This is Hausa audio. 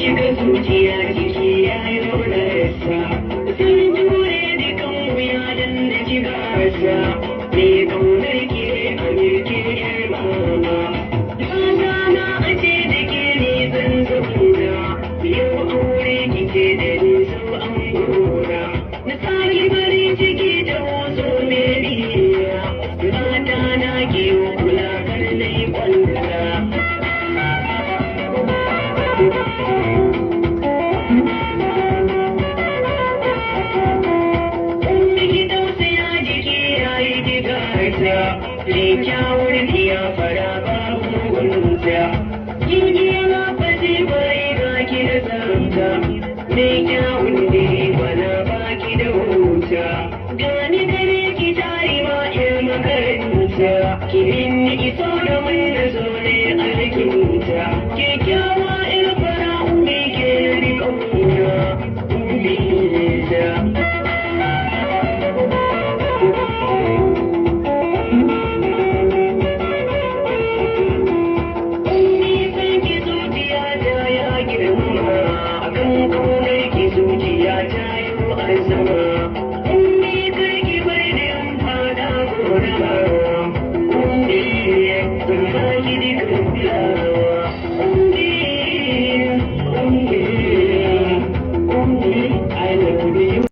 Shiga zuciya jiki ya yi rasa. Sun jure dukan wuya don na ci gasa. Me kaunar ke Amirke yar mama. Rana na ace da ke ni zan zauna. Yau aure kike da ni zo an gora. Na sake farin ciki ta wazo meriya. Mata na ke kula kar na yi kwalla. Miki tausaya jiki ya yi jigata, kyakkyawar diya fara babu mugunta. Kin iya lafazi kwarai ga ki da tsafta, mai kyawun ne bana baki da wuta. Gani gare ki jari ma yar makaranta, ki min iso da mun na zo ne alkinta.